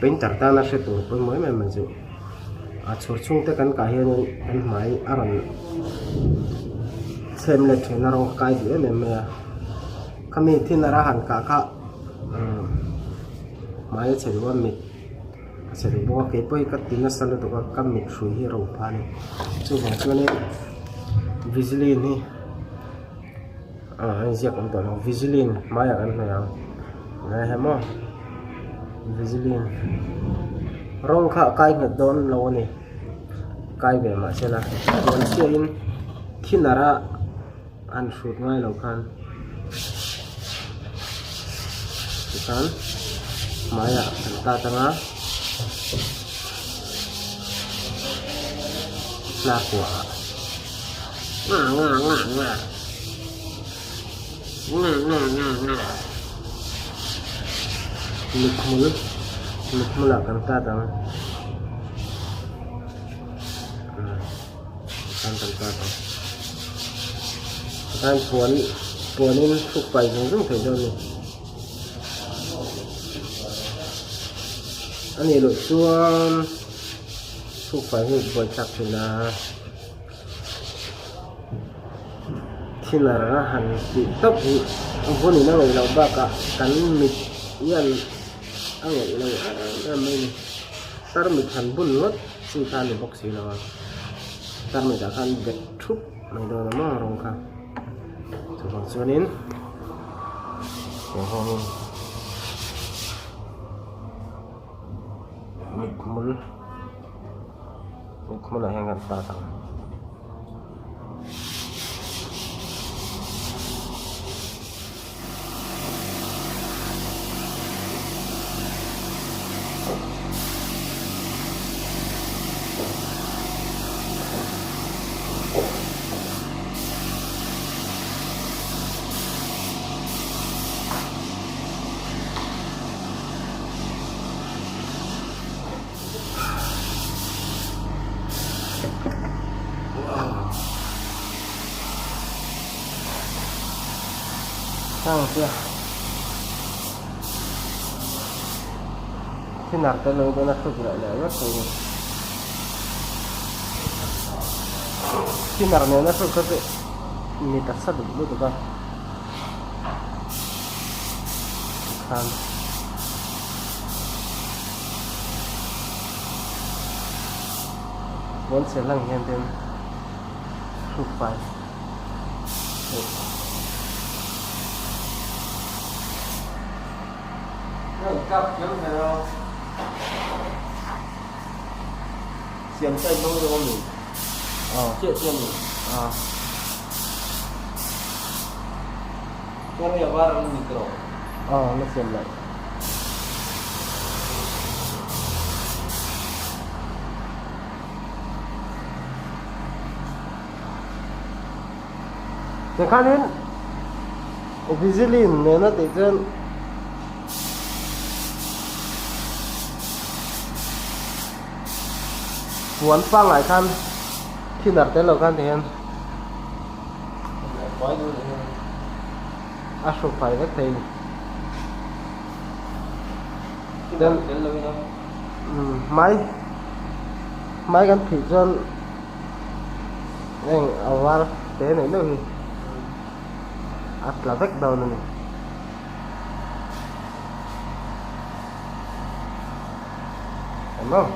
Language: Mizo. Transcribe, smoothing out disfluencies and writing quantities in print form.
Painter tana hre tur pawimawh em em mai chu a chhur chhungte kan kah hianin kan hmai a rawn chhem let thin a rawng a kai duh em em mai a khami thinner a han kah kha umm hmai a chhe duh a mit a chhe duh bawk a keipawh hi ka ti nasa lutuk a ka mit hrui hi a ro phah a ni chuvang chuanin vaseline hi. Ah a inziak awm tawh lo vaseline hmaiah kan hnawih ang he he maw vaseline rawng kha a kai nghet dawn lo a ni kai ve mahse la chuan chiahin thinner a han hrut ngai lo khan tikhan hmaiah kan tat ang a hnarkuah ah. Mithmul mithmul ah kan tat ang tikhan kan tat ang tikhan puan puanin hruk pai zung zung theih dawn a ni a nih loh chuan hruk fai hi buaithlak thin a. Thinner a han tih tawp hi vunin a ngaih loh bakah kan mit hian a ngaih lo em em mai a ni. Tarmit han bun ngawt chi kha a ni bawk si lo a, tarmit ah khan bet thup mai dawn a maw rawng kha chuvang chuanin tiang hianin mithmul. Hmunah hian kan start ang. Thang sia thinner te lo dawn a hruk leh leh vek thei ni thinner nena hruk kha chu mi taksa duh lutuk a tikhan. Pawn chhe hlang hian ten hruk fai theih. Siam sai hmang zawk a mi? Aw. Chiah chiah a mi? Aw. Chuan hei a var ang ni tawh. Aw la siam loh. Tikhanin Vaseline nena tih chuan puan pangngai khan thinner tel lo khan tihian a hru fai vek thei a ni. Hmai hmai kan phih chuan heng a var te neih deuh hi a tla vek dawn a ni. Emaw.